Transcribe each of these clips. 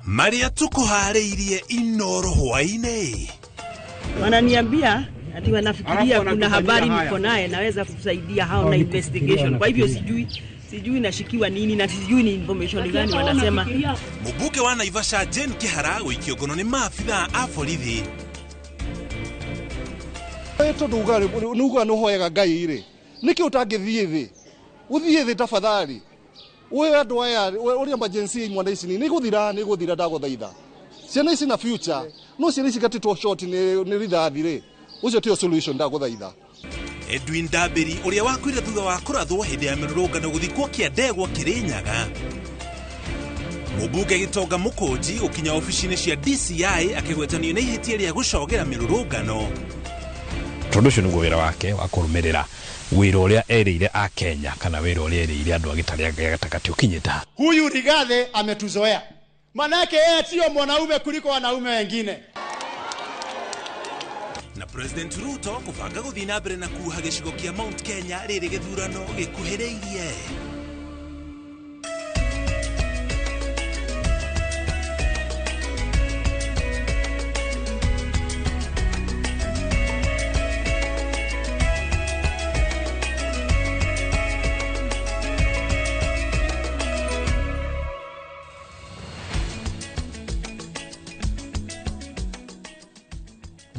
Marĩa tũkũharĩirie Inoro hwaĩ-inĩ. Wananiambia ati wanafikiria kuna habari niko naye naweza kusaidia hao na investigation. Kwa hivyo sijui nashikiwa nini na sijui ni information gani wanasema. Mũmbunge wa Naivasha Jane Kihara gũikio ngono nĩ maabithaa a borithi. Tondu nuga nĩ ũhoyaga Ngai rĩ, nĩkĩ ũtangĩthiĩ thĩ? Ũthiĩ thĩ tafadhali. We andũ aya ũrĩa emergency imwana ici nĩ gũthira, nĩ gũthira, ndagũthaitha. Ciana ici na future, no ciana ici gatĩtwo short nĩ rithathi rĩ, ũcio tio solution, ndagũthaitha. Edwin Ndambĩri ũrĩa wakuire thutha wa kũrathwo hĩndĩ ya mĩrũrũngano gũthikwo Kĩandegwa Kĩrĩnyaga. Mũmbunge Gĩtonga Mũkũnji gũkinya obici-inĩ cia DCI akĩgwetanio nĩ ihĩtia rĩa gũcogera mĩrũrũngano. Tondũ ũcio nĩguo wĩra wake wa kũrũmĩrĩra wĩra ũrĩa erĩire a Kenya kana wĩra ũrĩa erĩire andũ a gĩtarĩ gĩa gatagatĩ ũkinyĩte ha. Huyu Rigathi ametuzoea, manake yeye sio mwanaume kuliko wanaume wengine. Na President Ruto kũbanga gũthiĩ na mbere na kuha gĩcigo kĩa Mount Kenya rĩrĩ gĩthurano gĩkuhĩrĩirie.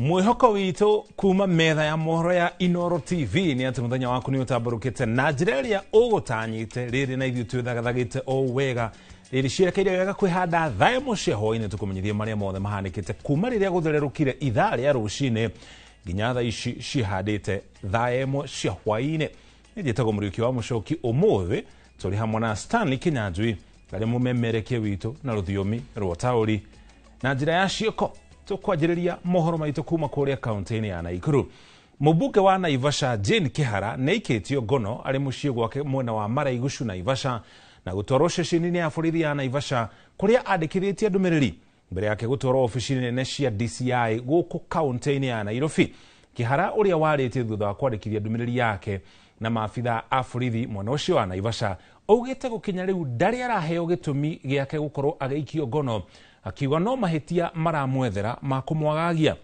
Mwĩhoko witũ kuma metha ya mohoro ya Inoro TV nĩ atĩ mũthenya waku nĩ ũtambũrũkĩte na njĩra ĩrĩa ũgũtanyĩte. Rĩrĩ na ithuĩ twĩthagathagĩte o wega, rĩrĩ cierekeire wega kwĩhanda thaa ĩmwe cia hwaĩ-inĩ, tũkũmenyithie marĩa mothe mahanĩkĩte kuma rĩrĩa gũthererũkire ithaa rĩa rũcinĩ nginya thaa ici cihandĩte thaa ĩmwe cia hwaĩ-inĩ. Nĩ njĩtagwo Mũriũki wa Mũcoki. Ũmũthĩ tũrĩ hamwe na Stanley Kinyanjui arĩa mũmemerekie witũ na rũthiomi rwa taũri na njĩra ya ciĩko. Tũkwanjĩrĩria mohoro maitũ kuma kũrĩa kaunti-inĩ ya Naikuru. Mũmbunge wa Naivasha Jane Kihara nĩ aikĩtio ngono arĩ mũciĩ gwake mwena wa Maraigucu Naivasha na gũtwarwo ceceni-inĩ ya borithi ya Naivasha kũrĩa andĩkithĩtie ndũmĩrĩri mbere yake gũtwarwo obici nene cia DCI gũkũ kaunti-inĩ ya Nairobi. Kihara ũrĩa warĩtie thutha wa kwandĩkithia ndũmĩrĩri yake na maabithaa a borithi mwena ũcio wa Naivasha augĩte gũkinya rĩu ndarĩ araheo gĩtũmi gĩake gũkorwo agĩikio ngono, akiuga no mahĩtia maramwethera ma kũmwagagia.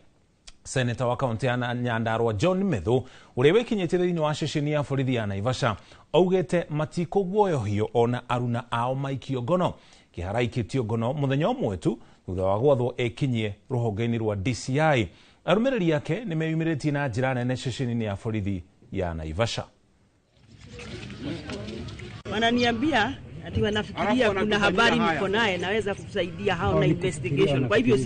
Seneta wa kaunti ya Nyandarua John Methu ũrĩa wĩkinyĩtie thĩinĩ wa ceceni ya borithi ya Naivasha augĩte matikũguoyohio ona aruna ao maikio ngono. Kihara aikĩtio ngono mũthenya ũmwe tu thutha wa gwathwo ekinyie rũhonge-inĩ rwa DCI. Arũmĩrĩri ake nĩ meyumĩrĩtie na njĩra nene ceceni-inĩ ya borithi ya Naivasha. Wananiambia ati wanafikiria kuna habari niko naye naweza kusaidia hao na investigation. Kwa hivyo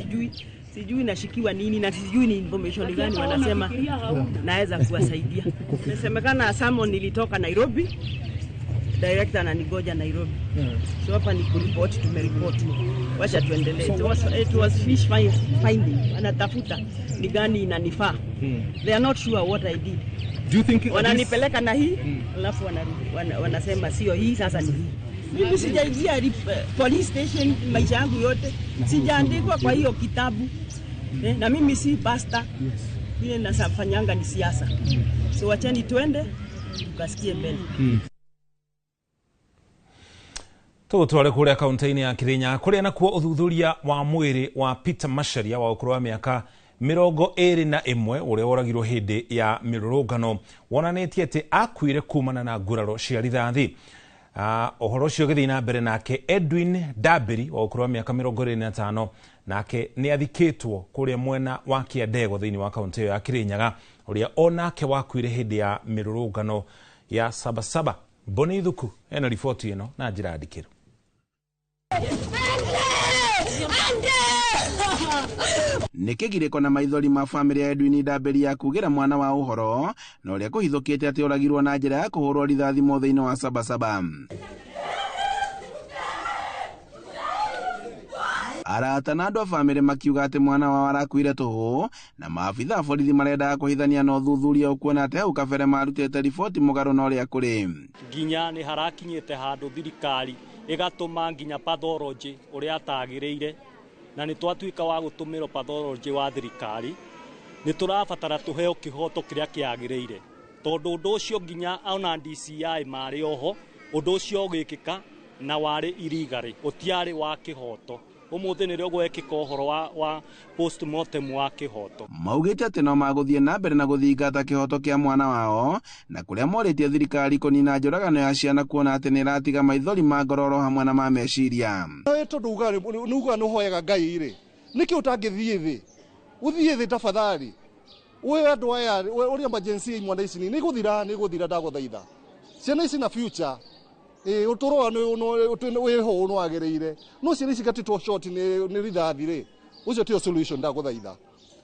sijui nashikiwa nini na sijui ni information gani wanasema naweza kuwasaidia. Nasemekana summon nilitoka Nairobi, director ananigoja Nairobi. So hapa ni kuripoti, tumeripoti. Wacha tuendelee. It was fish finding. Wanatafuta ni gani inanifaa. They are not sure what I did. Do you think Wananipeleka na hii alafu wanasema sio hii, sasa ni hii. Mimi sijaingia police station maisha yangu yote, sijaandikwa kwa hiyo kitabu. Na mimi si pastor. Ile nasafanyanga ni siasa. So wacheni tuende tukasikie mbele. Tũgũtware kũrĩa kaunti-inĩ ya Kirinyaga kũrĩa nakuo ũthuthuria wa mwĩrĩ wa Peter Macharia wa ũkũrũ wa mĩaka 21 ũrĩa woragirwo hĩndĩ ya mĩrũrũngano wonanĩtie atĩ akuire kumana na nguraro cia rithathi. Ũhoro ũcio ũgĩthiĩ na mbere, nake Edwin Ndambĩri wa ũkũrũ wa mĩaka 25 nake nĩ athikĩtwo kũrĩa mwena wa Kĩandegwa thĩinĩ wa kaunti ĩyo ya Kirinyaga, ũrĩa onake wakuire hĩndĩ ya mĩrũrũngano ya Sabasaba. Boni Thuku ena riboti ĩno na njĩra ndikĩru. Nĩ kĩgirĩko na maithori ma bamĩrĩ ya Edwin Ndambĩri ya kugĩra mwana wa ũhoro na ũrĩa kũhithũkĩte atĩ oragirwo na njĩra ya kũhũrwo rithathi mũthĩ-inĩ wa Sabasaba. Arata na andũ a bamĩrĩ makiuga atĩ mwana wao arakuire tũhũ na maabitha a borithi marendaga kũhithania na ũthuthuria ũkuona atĩ hau kabere marutĩte riboti mũgarũ na ũrĩa kũrĩ. Nginya nĩ harakinyĩte handũ thirikari ĩgatũma nginya pathology ũrĩa atagĩrĩire, na nĩ twatuĩka wa gũtũmĩrwo pathology wa thirikari. Nĩ tũrabatara tũheo kĩhoto kĩrĩa kĩagĩrĩire, tondũ ũndũ ũcio nginya ona DCI marĩ oho ũndũ ũcio ũgĩkĩka na warĩ irigarĩ, ũtiarĩ wa kĩhoto. Umuthi nĩrĩo gwekĩka ũhoro wa postmortem wa kĩhoto. Maugĩte atĩ no magũthiĩ na mbere na gũthingata kĩhoto kĩa mwana wao, na kũrĩa morĩtie thirikari kũnina njũragano ya ciana kuona atĩ nĩ ĩratiga maithori ma ngororo hamwe na ma meciria. Tondũ uga nĩ ũhoyaga Ngai rĩ, nĩkĩ ũtangĩthiĩ thĩ? Ũthiĩ thĩ tafadhali. We andũ aya ũrĩa emergency imwana ici nĩ gũthira ndagũthaitha. Ciana ici na future ũtũro wĩho nĩ wagĩrĩire. No ciana ici gatitwo short nĩ rithathi rĩ, ũcio tio solution ndagũthaitha.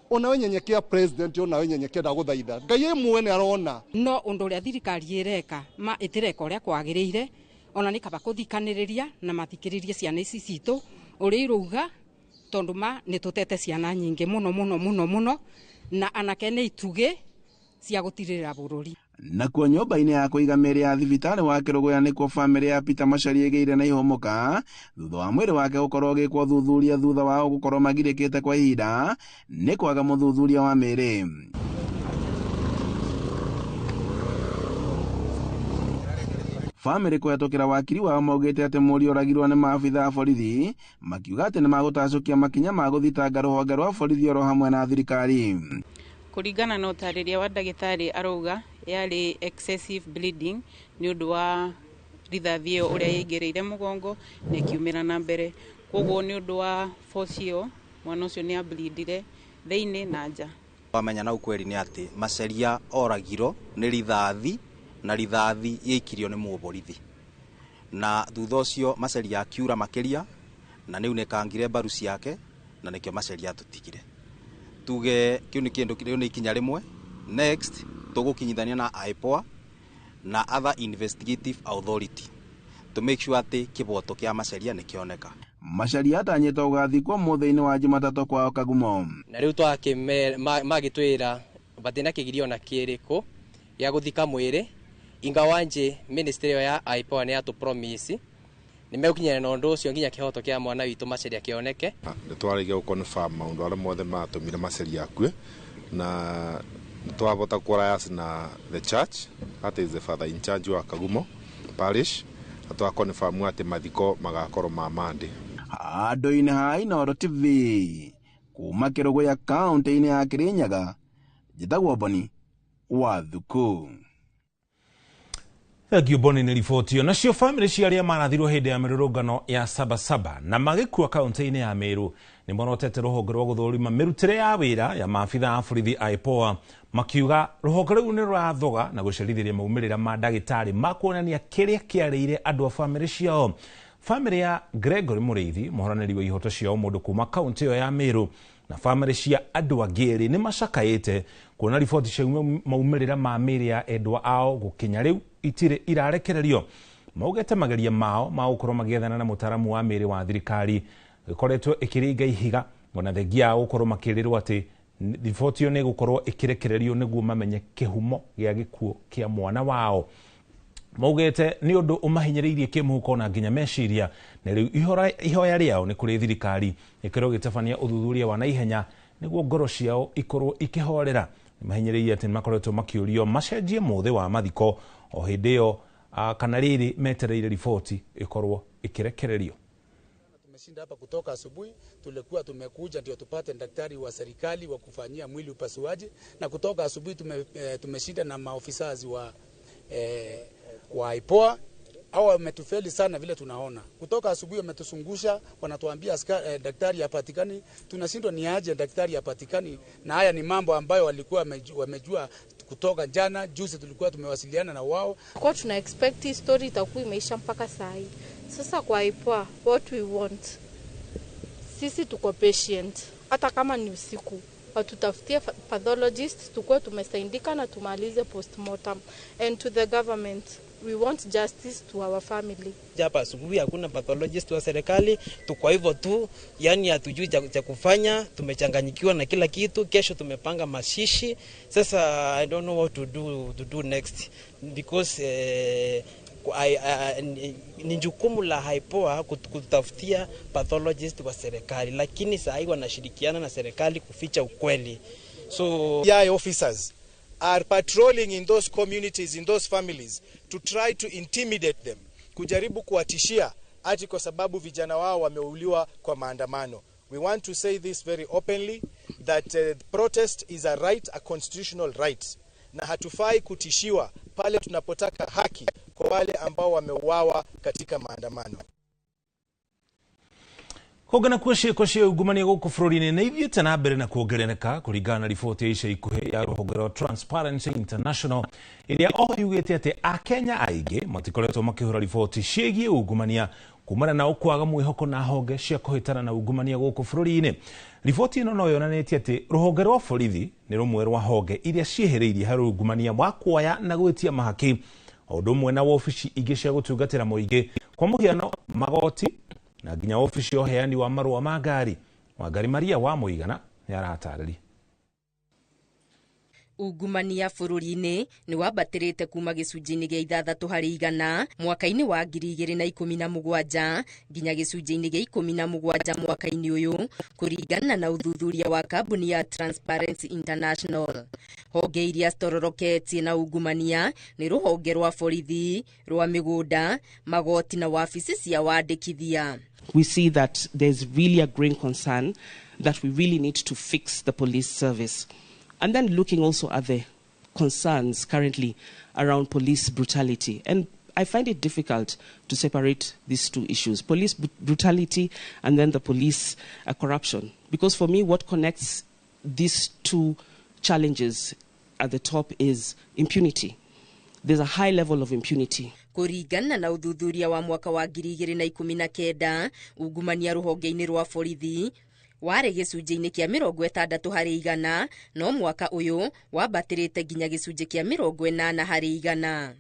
Ona we nyenyekea president, ona we nyenyekea ndagũthaitha. Ngai ye mwene arona. No ũndũ ũrĩa thirikari ĩreka ma ĩtĩreka ũrĩa kwagĩrĩire, ona nĩ kaba kũthikanĩrĩria na mathikĩrĩrie ciana ici citũ ũrĩa irauga, tondũ ma nĩ tũtete ciana nyingĩ mũno mũno mũno mũno, na anake nĩ itugĩ cia gũtirĩrĩra bũrũri. Nakuo nyũmba-inĩ ya kũiga mĩĩrĩ ya thibitarĩ wa Kĩrũgũya nĩkuo bamĩrĩ ya Peter Macharia ĩgĩire na ihũmũka thutha wa mwĩrĩ wake gũkorwo ũgĩkwo ũthuthuria thutha wao gũkorwo magirĩkĩte kwa ihinda nĩ kwaga mũthuthuria wa mĩĩrĩ. Bamĩrĩ kũhetũkĩra wakiri wao maugĩte atĩ mũriũ oragirwo nĩ maabitha a borithi, makiuga atĩ nĩ magũtacũkia makinya ma gũthitanga rũhonge rwa borithi oro hamwe na thirikari. Kũringana na ũtarĩria wa ndagĩtarĩ arauga yarĩ excessive bleeding nĩ ũndũ wa rithathi ĩyo ũrĩa yaingĩrĩire mũgongo na ĩkiumĩra na mbere, koguo nĩ ũndũ wa force ĩyo mwana ũcio nĩ ableedire thĩinĩ na nja. Wamenya na ukweli nĩ atĩ Macharia oragirwo nĩ rithathi na rithathi yaikirio nĩ mũborithi, na thutha ũcio Macharia akiura makĩria na nĩ unĩkangire mbaru ciake na nĩkĩo Macharia atũtigire. Tuge kĩu nĩ kĩndũ kĩu nĩ ikinya rĩmwe. Next tũgũkinyithania na IPOA na other investigative authority to make sure atĩ kĩboto kĩa Macharia nĩ kĩoneka. Macharia atanyĩtwo gũgathikwo mũthĩ-inĩ wa Jumatatũ kwao Kagumo. Na rĩu magĩtwĩra batina kĩgirio na kĩrĩkũ gĩa gũthika mwĩrĩ, ingawanje ministry ya IPOA nĩ yatũ promise nĩ megũkinyana na ũndũ ũcio nginya kĩhoto kĩa mwana witũ Macharia kĩoneke. Nĩ twarĩkia gũ confirm maũndũ arĩa mothe matũmire Macharia akue, na twavota kũrayas na the church, that is the father in charge wa Kagumo parish, na twa confirm atĩ mathiko magakorwo ma Monday. Handũ-inĩ ha Inooro TV kuma Kĩrũgũya kaũntĩ-inĩ ya Kĩrĩnyaga, njĩtagwo Boni wa Thuku. Thank you Boni nĩ riboti ĩyo. Nacio bamĩrĩ cia arĩa marathirwo hĩndĩ ya mĩrũrũngano ya Sabasaba na magĩkua kaũntĩ-inĩ ya Meru nĩ morotete rũhonge rwa gũthũrima mĩrutĩre ya wĩra ya maabitha a borithi IPOA, makiuga rũhonge rũu nĩ rũrathoga na gũcerithĩria maumĩrĩra ma ndagĩtarĩ ma kuonania kĩrĩa kĩarĩire andũ a bamĩrĩ ciao. Bamĩrĩ ya Gregory Mũrĩithi, mũhoranĩri wa ihoto cia ũmũndũ kuma kaũntĩ ĩyo ya Meru, na bamĩrĩ cia andũ angĩ erĩ nĩ macakaĩte kuona riboti cia maumĩrĩra ma mĩĩrĩ ya endwa ao gũkinya rĩu itirĩ irarekererio. Maugĩte mageria mao ma gũkorwo magĩethana na mũtaaramu wa mĩĩrĩ wa thirikari ĩkoretwo ĩkĩringa ihiga, ona thengia ya gũkorwo makĩrĩrwo atĩ riboti ĩyo nĩ ĩgũkorwo ĩkĩrekererio nĩguo mamenye kĩhumo gĩa gĩkuũ kĩa mwana wao. Maugĩte nĩ ũndũ ũmahinyĩrĩirie kĩmũhuko na nginya meciria, na rĩu ihoya rĩao nĩ kũrĩ thirikari ĩkorwo ĩgĩtabania ũthuthuria wa naihenya nĩguo ngoro ciao ikorwo ikĩhorera. Nĩ mahinyĩrĩirie atĩ nĩmakoretwo makĩũrio macenjie mũthĩ wa mathiko o hĩndĩ ĩyo kana rĩrĩ metereire riboti ĩkorwo ĩkĩrekererio. Tumeshinda hapa kutoka asubuhi, tulikuwa tumekuja ndio tupate daktari wa serikali wa kufanyia mwili upasuaji, na kutoka asubuhi tumeshinda na maofisa wa IPOA. Hawa wametufeli sana vile tunaona. Kutoka asubuhi wametuzungusha, wanatuambia daktari hapatikani. Tunashindwa ni aje daktari hapatikani, na haya ni mambo ambayo walikuwa wamejua kutoka jana, juzi tulikuwa tumewasiliana na wao. Kwa tuna expect hii story itakuwa imeisha mpaka saa hii. Sasa kwa IPOA, what we want, sisi tuko patient, hata kama ni usiku watutafutie pathologist, tukue tumesaidika na tumalize postmortem. And to the government, we want justice to our family. Hapa asubuhi hakuna pathologist wa serikali, tuko hivyo tu, yani hatujui cha kufanya, tumechanganyikiwa na kila kitu. Kesho tumepanga mashishi. Sasa I don't know what to do next because ni jukumu la IPOA kutafutia pathologist wa serikali, lakini saa hii wanashirikiana na serikali kuficha ukweli. So CI officers are patrolling in those communities, in those families, to try to intimidate them, kujaribu kuwatishia ati kwa sababu vijana wao wameuliwa kwa maandamano. We want to say this very openly that protest is a right, a constitutional right, na hatufai kutishiwa pale tunapotaka haki kwa wale ambao wameuawa katika maandamano. Kũngana kwa ciĩko cia ungumania gũkũ bũrũri-inĩ nĩ ithiĩte na mbere na kuongerereka kũringana na riboti ya ica ikuhĩ ya rũhonge rwa Transparency International ĩrĩa oho yugĩte atĩ Akenya aingĩ matikoretwo makĩhũra riboti ciĩgiĩ ungumania kumana na kwaga mwĩhoko na honge cia kũhĩtana na ungumania gũkũ bũrũri-inĩ. Riboti ĩno no yonanĩtie atĩ rũhonge rwa borithi nĩ rũmwe rwa honge iria ciĩhĩrĩirie harĩ ungumania wa kuoya na gwĩtia mahaki, o ũndũ ũmwe na wobici ingĩ cia gũtungatĩra mũingĩ, kwa mũhiano magoti na nginya obici ya ũheani wa marũa ma ngari. Wangari Maria wa Mũigana nĩ aratarĩria. Ungumania bũrũri-inĩ nĩ wambatĩrĩte kuma gĩcunjĩ-inĩ gĩa 6% mwaka-inĩ wa 2017 nginya gĩcunjĩ-inĩ gĩa 17 mwaka-inĩ ũyũ kũringana na ũthuthuria wa kambuni ya Transparency International. Honge iria citororoketie na ungumania nĩ rũhonge rwa borithi, rwa mĩgũnda, magoti na wabici cia wandĩkithia. We see that there's really a growing concern that we really need to fix the police service. And then looking also at the concerns currently around police brutality. And I find it difficult to separate these two issues, police brutality and then the police corruption. Because for me, what connects these two challenges at the top is impunity. There's a high level of impunity. Kũringana na ũthuthuria wa mwaka wa 2019, ungumania rũhonge-inĩ rwa borithi warĩ gĩcunjĩ-inĩ kĩa 60% no mwaka ũyũ wambatĩrĩte nginya gĩcunjĩ kĩa 80%.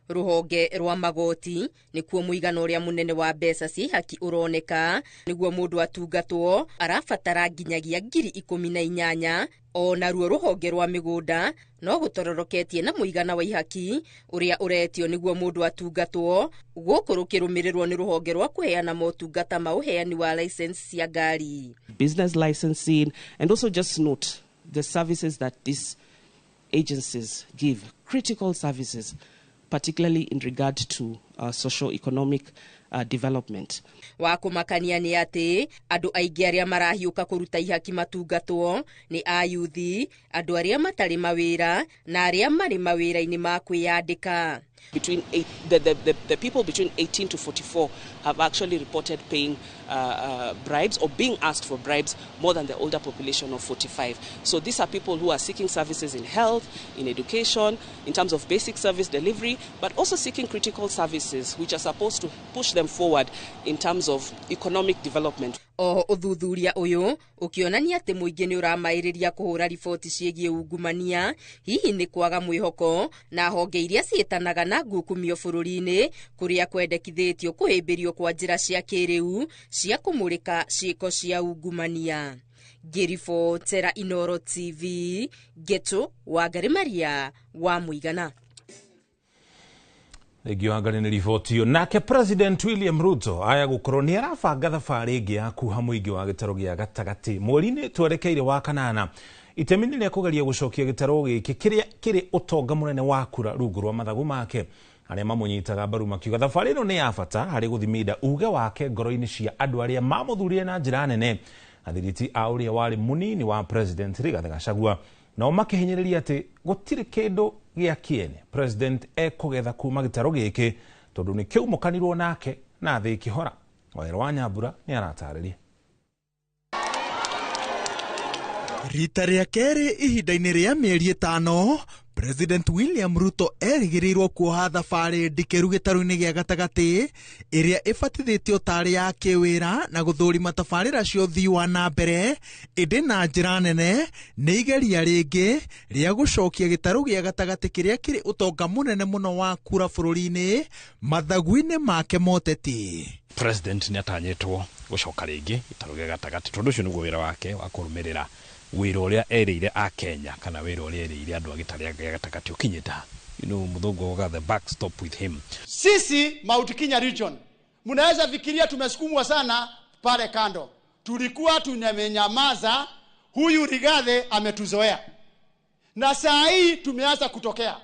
Rũhonge rwa magoti nĩkuo mũigana ũrĩa mũnene wa mbeca cia ihaki ũroneka nĩguo mũndũ atungatwo arabatara nginyagia 18,000. O naruo rũhonge rwa mĩgũnda no gũtororoketie na mũigana wa ihaki ũrĩa ũretio nĩguo mũndũ atungatwo, gũkũ rũkĩrũmĩrĩrwo nĩ rũhonge rwa kũheana motungata ma ũheani wa license cia ngari, business licensing, and also just note the services that these agencies give, critical services, particularly in regard to socio-economic development. Wa kũmakania nĩ atĩ andũ aingĩ arĩa marahiũka kũruta ihaki matungatwo nĩ ayuthi, andũ arĩa matarĩ mawĩra na arĩa marĩ mawĩra-inĩ ma kwĩyandĩka. Between eight, the people between 18 to 44 have actually reported paying bribes or being asked for bribes more than the older population of 45. So these are people who are seeking services in health, in education, in terms of basic service delivery, but also seeking critical services which are supposed to push them forward in terms of economic development. Oho ũthuthuria ũyũ ũkĩonania atĩ mũingĩ nĩ ũramaĩrĩria kũhũra riboti ciĩgiĩ ungumania, hihi nĩ kwaga mwĩhoko na honge iria ciĩtanaga na ngukumio bũrũri-inĩ kũrĩa kwendekithĩtio kũhĩmbĩrio kwa njĩra cia kĩrĩu cia kũmũrĩka ciĩko cia ungumania. Ngĩribotera Inoro TV, Geto Wangari Maria wa Mũigana. Thengio Wangari nĩ riboti ĩyo. Nake President William Ruto aya gũkorwo nĩ arabanga thabarĩ ĩngĩ ya kuha mũingĩ wa gĩtarũ gĩa gatagatĩ mweri-inĩ twerekeire wa kanana, itemi-inĩ rĩa kũgeria gũcokia gĩtarũ gĩkĩ kĩrĩa kĩrĩ ũtonga mũnene wa kura rungu rwa mathagu make. Arĩa mamũnyitaga mbaru makiuga thabarĩ ĩno nĩ ya bata harĩ gũthiminda uge wake ngoro-inĩ cia andũ arĩa mamũthurire na njĩra nene. Athiriti a ũrĩa warĩ mũnini wa President Rigathi Gachagua nao makĩhinyĩrĩria atĩ gũtirĩ kĩndũ gĩa kĩene President ekũgetha kuma gĩtarũ gĩkĩ tondũ nĩ kĩaumũkanirwo nake na thĩ ĩkĩhora. Waero wa Nyambura nĩ aratarĩria. Rita rĩa kerĩ ihinda-inĩ rĩa mĩeri 5, President William Ruto erĩgĩrĩirwo kuoha thabarĩ ndikĩru gĩtarũ-inĩ gĩa gatagatĩ ĩrĩa ĩbatithĩtio tarĩ ya kĩwĩra na gũthũrima tabarĩra cia ũthii wa na mbere, ĩndĩ na njĩra nene nĩ igeria rĩngĩ rĩa gũcokia gĩtarũ gĩa gatagatĩ kĩrĩa kĩrĩ ũtonga mũnene mũno wa kura bũrũri-inĩ mathagu-inĩ make moteti. President nĩ atanyĩtwo gũcoka rĩngĩ gĩtarũ gĩa gatagatĩ tondũ ũcio nĩguo wĩra wake wa kũrũmĩrĩra wĩra ũrĩa erĩire Akenya kana wĩra ũrĩa erĩire andũ a gĩtarũ gĩa gatagatĩ ũkinyĩte. You know, mũthũngũ auga the back stop with him. Sisi Mount Kenya region, mnaweza fikiria tumesukumwa sana pale kando, tulikuwa tumenyamaza, huyu Rigathi ametuzoea, na saa hii tumeanza kutokea.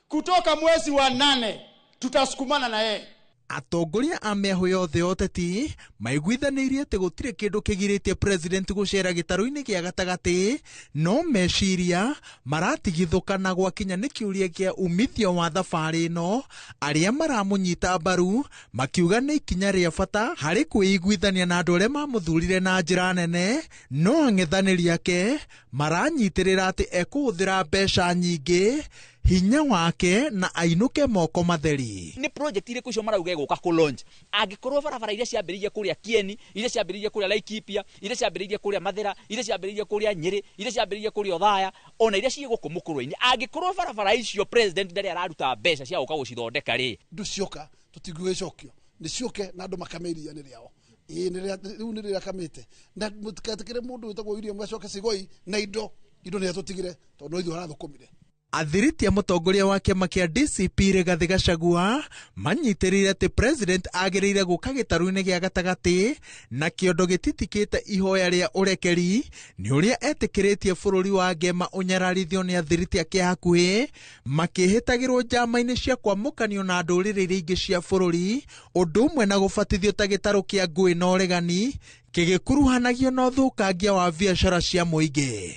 Kutoka mwezi wa 8 tutasukumana na yeye. Atongoria a mĩahũ yothe ya ũteti maiguithanĩirie atĩ gũtirĩ kĩndũ kĩgirĩtie president gũcera gĩtarũ-inĩ gĩa gatagatĩ, no meciria maratigithũkana gwakinya nĩ kĩũria kĩa umithio wa thabarĩ ĩno, arĩa maramũnyita mbaru makiuga nĩ ikinya rĩa bata harĩ kwĩiguithania na andũ arĩa mamũthurire na njĩra nene, no ang'ethanĩri ake maranyitĩrĩra atĩ ekũhũthĩra mbeca nyingĩ, hinya wake na ainũke moko matheri. Nĩ project irĩkũ icio marauga ĩgũka kũ launch? Angĩkorwo barabara iria ciambĩrĩirie kũrĩa Kieni, iria ciambĩrĩirie kũrĩa Laikipia, iria ciambĩrĩirie kũrĩa Mathĩra, iria ciambĩrĩirie kũrĩa Nyĩrĩ, iria ciambĩrĩirie kũrĩa Othaya, ona iria ciĩ gũkũ Mũkũrwe-inĩ, angĩkorwo barabara icio president ndarĩ araruta mbeca cia gũka gũcithondeka rĩ, Indo cioka tũtingĩgĩcokio, nĩ ciũke na andũ makame iria nĩ rĩao. Ĩĩ rĩu nĩ rĩrakamĩte, na mũtigetĩkĩre mũndũ wĩtagwo William acoke Sigoi na indo nĩ atũtigire tondũ no ithuĩ arathũkũmire. Athiriti a mũtongoria wa kĩama kĩa DCP Rigathĩ Gachagua manyitĩrĩire atĩ president agĩrĩire gũka gĩtarũ-inĩ gĩa gatagatĩ na kĩondo gĩtitikĩte ihoya rĩa ũrekeri nĩ ũrĩa etĩkĩrĩtie bũrũri wa Ngema ũnyararithio nĩ athiriti ake hakuhĩ makĩhĩtagĩrwo njama-inĩ cia kwamũkanio na ndũrĩrĩ iria ingĩ cia bũrũri, ũndũ ũmwe na gũbatithio ta gĩtarũ kĩa ngũĩ na ũregani kĩgĩkuruhanagio na ũthũkangia wa biacara cia mũingĩ.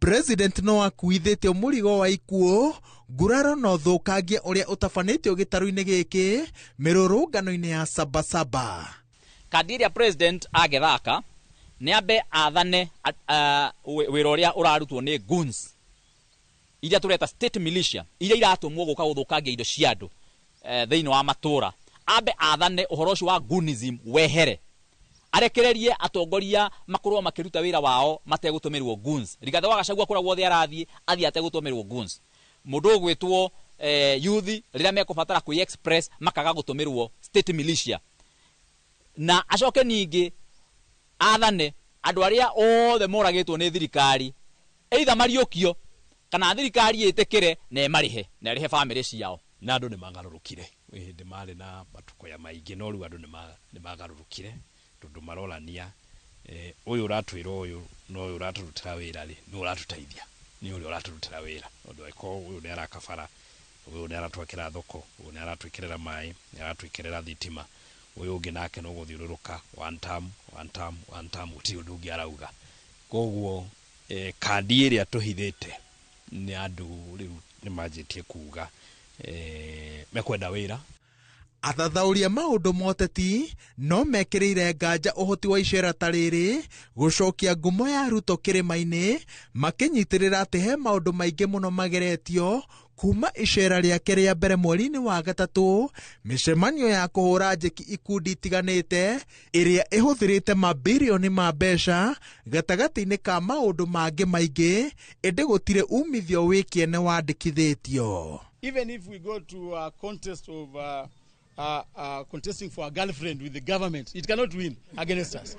President no akuithĩtie mũrigo wa ikuũ, nguraro na ũthũkangia ũrĩa ũtabanĩtio gĩtarũ-inĩ gĩkĩ mĩrũrũngano-inĩ ya Sabasaba. Kandi ĩrĩa president agĩthaka nĩ ambe athane wĩra ũrĩa ũrarutwo nĩ goons iria tũreta state militia iria iratũmwo gũka gũthũkangia indo cia andũ thĩinĩ wa matũra, ambe athane ũhoro ũcio wa goonism wehere, arekererie atongoria makorwo makĩruta wĩra wao mategũtũmĩrwo goons. Rigathĩ wa Gachagua kũrĩa guothe arathiĩ athiĩ ategũtũmĩrwo goons. Mũndũ ũgwĩtwo youth rĩrĩa mekũbatara kwĩ express makaga gũtũmĩrwo state militia, na acoke ningĩ athane andũ arĩa othe moragĩtwo nĩ thirikari either mariũkio kana thirikari ĩtĩkĩre na ĩmarĩhe na ĩrĩhe bamĩrĩ ciao. Na andũ nĩ magarũrũkire hĩndĩ marĩ na matukoya maingĩ, no rĩu andũ nĩ magarũrũkire tondũ marorania ũyũ ũratwĩra ũyũ na ũyũ ũratũrutĩra wĩra rĩ, nĩ ũratũteithia, nĩ ũrĩa ũratũrutĩra wĩra, tondũ angĩkorwo ũyũ nĩ araka bara, ũyũ nĩ aratwakĩra thoko, ũyũ nĩ aratwĩkĩrĩra maĩ, nĩ aratwĩkĩrĩra thitima, ũyũ ũngĩ nake no gũthiũrũrũka one term, one term, one term, gũtirĩ ũndũ ũngĩ arauga. Koguo kandi ĩrĩa tũhithĩte nĩ andũ rĩu nĩ manjĩtie kuga mekwenda wĩra. Athathaũri a maũndũ ma ũteti no mekĩrĩire nganja ũhoti wa icera ta rĩrĩ gũcokia ngumo ya Ruto kĩrĩma-inĩ, makĩnyitĩrĩra atĩ he maũndũ maingĩ mũno mageretio kuma icera rĩake rĩa mbere mweri-inĩ wa gatatũ, mĩcemanio ya kũhũra njeki ikundi itiganĩte ĩrĩa ĩhũthĩrĩte mabirioni ma mbeca gatagatĩ-inĩ ka maũndũ mangĩ maingĩ, ĩndĩ gũtirĩ umithio wĩ kĩene wandĩkithĩtio. Even if we go to a contest of contesting for a girlfriend with the government, it cannot win against us.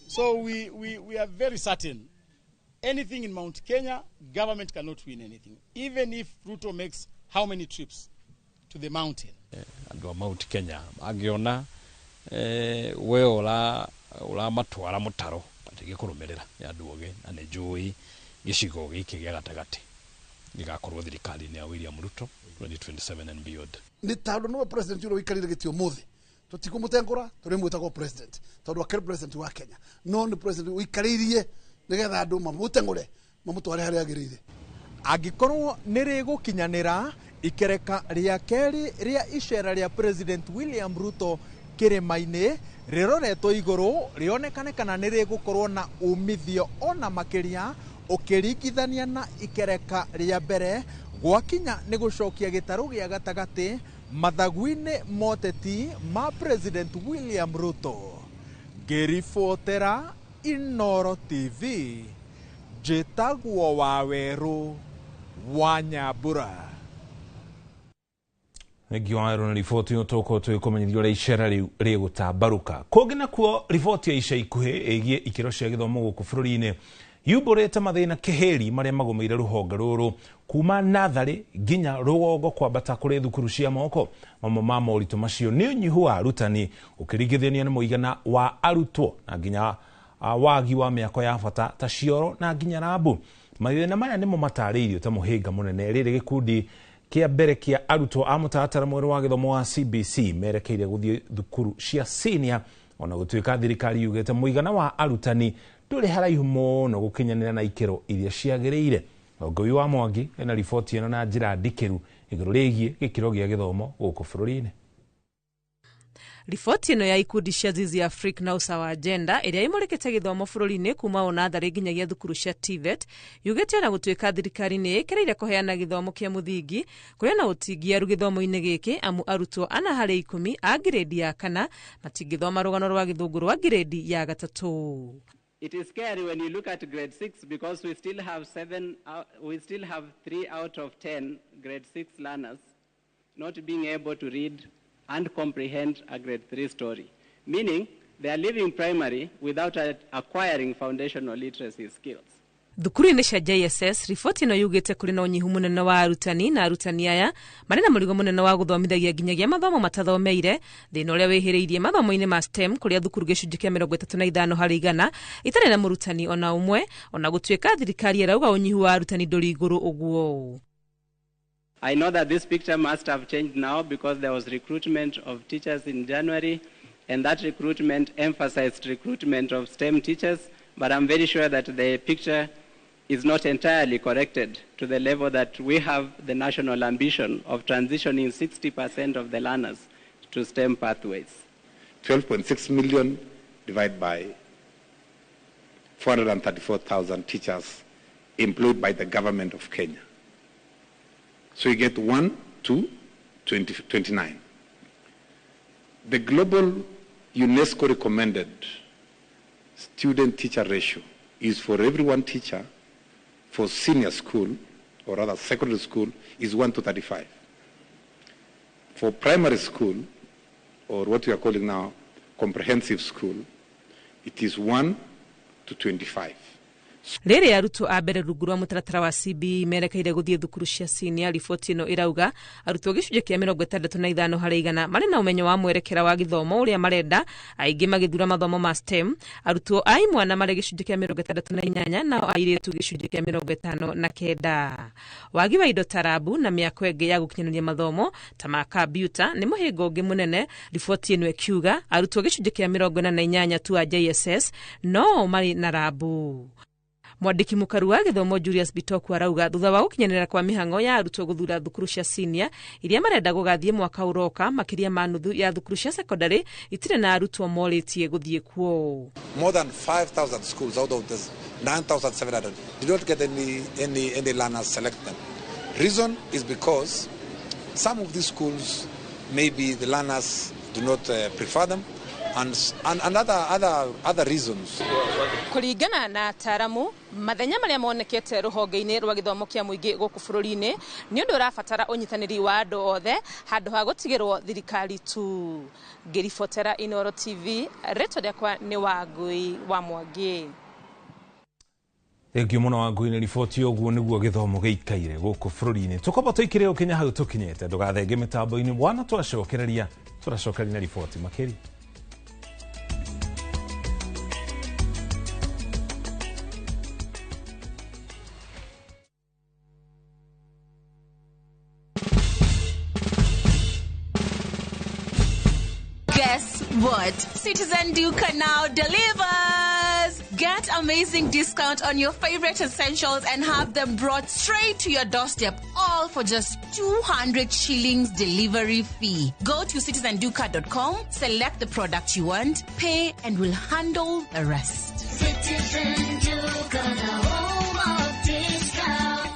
So we are very certain anything in Mount Kenya, government cannot win anything. Even if Ruto makes how many trips to the mountain. Andũ a Mount Kenya angĩona we ũramatwara mũtaro matingĩkũrũmĩrĩra, nĩ andũ ogĩ na nĩ njũĩ gĩcigo gĩkĩ gĩa gatagatĩ gĩgakorwo thirikari-inĩ ya William Ruto 2027 and beyond. Nĩ tondũ nĩwe president ũrĩa ũikarĩire gĩtĩ ũmũthĩ, tũtikũmũtengũra tũrĩmwĩtagwo president tondũ akĩrĩ president wa Kenya, no nĩ president ũikarĩirie nĩgetha andũ mamũtengũre mamũtware harĩa agĩrĩire. Angĩkorwo nĩ rĩgũkinyanĩra ikereka rĩa kerĩ rĩa icera rĩa President William Ruto kĩrĩma-inĩ rĩroretwo igũrũ rĩonekane kana nĩ rĩgũkorwo na umithio ona makĩria ũkĩringithania na ikereka rĩa mbere gwakinya nĩ gũcokia gĩtarũ gĩa gatagatĩ mathagu-inĩ moteti ma President William Ruto. Ngĩribotera Inooro TV, njĩtagwo Wawerũ wa Nyambura. Thengiũ Wawerũ na riboti ĩyo tũgũkorwo tũgĩkũmenyithia ũrĩa icera rĩu rĩgũtambarũka. Kũngĩ nakuo riboti ya ica ikuhĩ ĩgiĩ ikĩro cia gĩthomo gũkũ bũrũri-inĩ yumbũrĩte mathĩna kĩhĩri marĩa magũmĩire rũhonge rũrũ kuma natharĩ nginya rũgongo kwambata kũrĩ thukuru cia moko. Mamwe ma moritũ macio nĩ ũnyihu wa arutani ũkĩringithania na mũigana wa arutwo na nginya wagi wa mĩako ya bata ta cioro na nginya rambu. Mathĩna maya nĩmo matarĩirio ta mũhĩnga mũnene rĩrĩ gĩkundi Kĩa mbere kĩa arutwo a mũtaratara mwerũ wa gĩthomo wa CBC merekeire gũthiĩ thukuru cia senior, ona gũtuĩka thirikari yugĩte mũigana wa arutani ndũrĩ haraihu mũno gũkinyanĩra na ikĩro iria ciagĩrĩire. Ngũi wa Mwangi ena riboti ĩno na njĩra ndikĩru igũrũ rĩgiĩ gĩkĩro gĩa gĩthomo gũkũ bũrũri-inĩ. Riboti ĩno ya ikundi cia Zizi Africa na Usawa Agenda ĩrĩa ĩmũrĩkĩte gĩthomo bũrũri-inĩ kuma o natharĩ nginyagia thukuru cia TVET yugĩte ona gũtuĩka thirikari nĩ ĩkĩrĩire kũheana gĩthomo kĩa mũthingi, kũrĩ na ũtingiaru gĩthomo-inĩ gĩkĩ amu arutwo 4 harĩ 10 a ngirĩndi ya kana matingĩthoma rũgano rwa Gĩthũngũ rwa ngirĩndi ya gatatũ. It is scary when you look at grade 6 because we still have we still have 3 out of 10 grade 6 learners not being able to read and comprehend a grade 3 story, meaning they are leaving primary without acquiring foundational literacy skills. Thukuru-inĩ cia JSS, riboti ĩno yugĩte kũrĩ na ũnyihu mũnene wa arutani, na arutani aya marĩ na mũrigo mũnene wa gũthomithagia nginyagia mathomo matathomeire, thĩna ũrĩa wĩhĩrĩirie mathomo-inĩ ma STEM kũrĩa thukuru gĩcunjĩ kĩa 35% itarĩ na mũrutani ona ũmwe, ona gũtuĩka thirikari ĩrauga ũnyihu wa arutani ndũrĩ igũrũ ũguo. I know that this picture must have changed now because there was recruitment of teachers in January, and that recruitment emphasized recruitment of STEM teachers, but I'm very sure that the picture is not entirely corrected to the level that we have the national ambition of transitioning 60% of the learners to STEM pathways. 12.6 million divided by 434,000 teachers employed by the government of Kenya. So you get 1 to 20, 29. The global UNESCO recommended student-teacher ratio is for every one teacher for senior school, or rather secondary school, is 1 to 35. For primary school, or what we are calling now comprehensive school, it is 1 to 25. Rĩrĩ arutwo a mbere rungu rwa mũtaratara wa CBE merekeire gũthiĩ thukuru cia senior, riboti ĩno ĩrauga arutwo gĩcunjĩ kĩa 65% marĩ na ũmenyo wa mwerekera wa gĩthomo ũrĩa marenda, aingĩ magĩthura mathomo ma STEM. Arutwo a imwana marĩ gĩcunjĩ kĩa 68, nao airĩtu gĩcunjĩ kĩa 59. Wagi wa indo ta rabu na mĩako ĩngĩ ya gũkinyanĩria mathomo ta ma kambiuta nĩ mũhĩnga ũngĩ mũnene, riboti ĩno ĩkiuga arutwo gĩcunjĩ kĩa 48 tu a JSS no marĩ na rabu. Mwandĩki mũkaru wa gĩthomo Julius Bitoku arauga thutha wa gũkinyanĩra kwa mĩhang'o ya arutwo gũthura thukuru cia senior iria marenda gũgathiĩ mwaka ũroka, makĩria ma nuthu ya thukuru cia secondary itirĩ na arutwo morĩtie gũthiĩ kuo. More than 5,000 schools out of the 9,700 did not get any learners select them. Reason is because some of these schools, maybe the learners do not prefer them, and other reasons. Kũringana na ataramu, mathenya marĩa monekete rũhonge-inĩ rwa gĩthomo kĩa mũingĩ gũkũ bũrũri-inĩ nĩ ũndũ ũrabatara ũnyitanĩri wa andũ othe handũ ha gũtigĩrwo thirikari tu. Ngĩribotera Inooro TV, rĩtwa rĩakwa nĩ Wangui wa Mwangi. Thengiũ mũno Wangui nĩ riboti. Ũguo nĩguo gĩthomo gĩikaire gũkũ bũrũri-inĩ. Tũkwamba tũikire ũkinya hau tũkinyĩte, ndũgathenge mĩtambo-inĩ wana twacokereria, tũracokereria na riboti makĩria. Guess what? Citizen Duka now delivers! Get amazing discount on your favorite essentials and have them brought straight to your doorstep, all for just 200 shillings delivery fee. Go to citizenduka.com, select the product you want, pay, and we'll handle the rest. Citizen Duka, the home of discount.